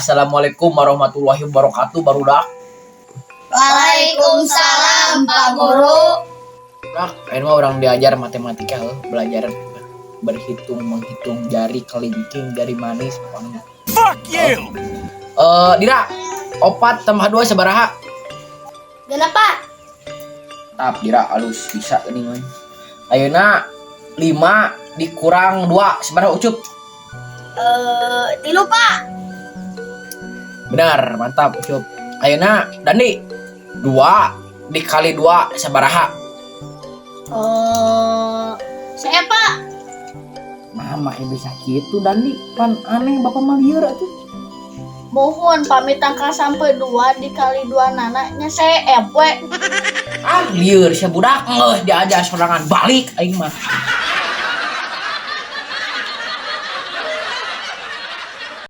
Assalamualaikum warahmatullahi wabarakatuh, barudak. Waalaikumsalam, Pak Guru. Dak, ayeuna mah urang diajar matematika heuh, belajar berhitung, menghitung jari kelingking, jari manis pokoknya. Fuck you! Eh, Dira, 4 tambah 2 sabaraha? 6, Pak. Tap, Dira alus bisa geuning we. Ayeuna 5 dikurang 2 sabaraha, Ucup? 3, Pak. Benar, mantap, Ucup. Ayeuna Dandi, 2 dikali 2 sabaraha? Saya, Pak. Nah, make bisa gitu, Dandi, pan aneh, Bapak mah lieur atuh. Mohon pamit tangka sampai 2 dikali 2 nananya saya we. Ah, lieur sia budak, geus diajar sorangan balik aing mah.